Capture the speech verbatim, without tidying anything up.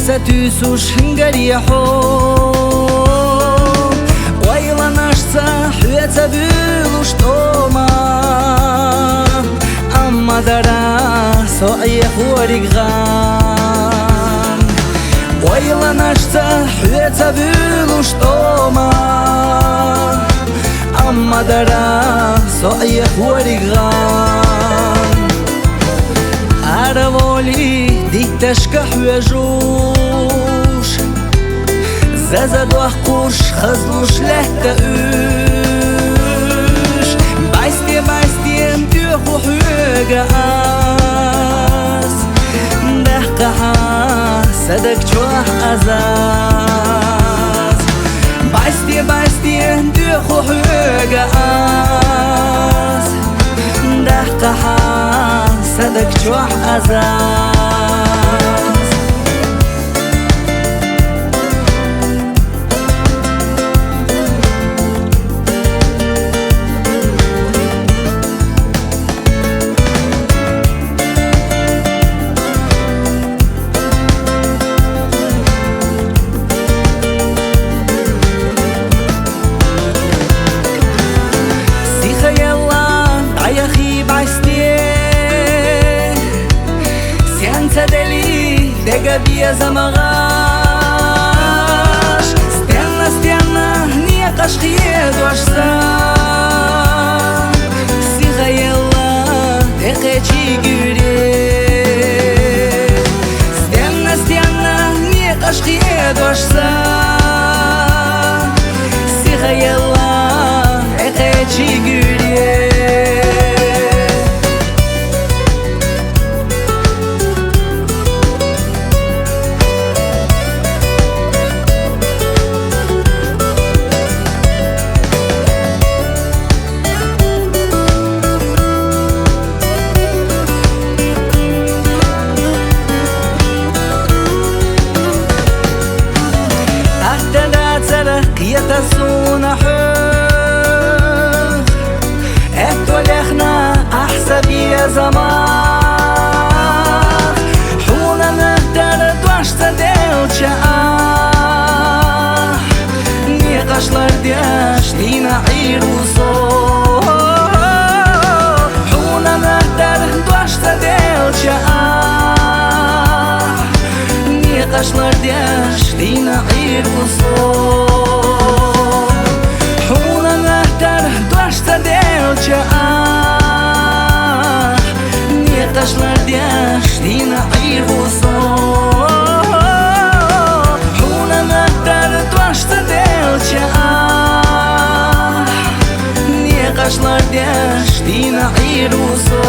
Са туьйсуш гаре хьо, ойланашца хьоьца вуьйлуш тӀома, амма дара со Ӏехориг гӀан. Ойланашца хьоьца вуьйлуш тӀома, амма дара со Ӏехориг гӀан. Ара волий дитташка хьоьжуш, заза дохкуш, хазлуш лаьтта уьш. Басте, басте доьху хьоьга аз, даккха хьан са даг чохь азаз. Басте, басте доьху хьоьга аз, даккха хьан са даг чохь азаз. Сиха елла дӀаяхий басте, сенца делий дега безам гӀаш. Стенна, стенна некъаш хедош сан, сиха елла тӀекхечий гуьре. Стенна, стенна некъаш хедош сан, сиха елла тӀекхечий гуьре. Атта дацара кхета суна хьох, аьтто лехна ахь сан безамах. Хьуна нах тара дош ца делча ахь, некъаш лардеш дийна Ӏийр ву со. Хьуна нах тара дош ца делча ахь, некъаш лардеш дийна Ӏийр ву со. Хьуна нах тара дош ца делча ахь, некъаш лардеш дийна Ӏийр ву со. Хьуна нах тара дош ца делча ахь, некъаш лардеш дийна Ӏийр ву со.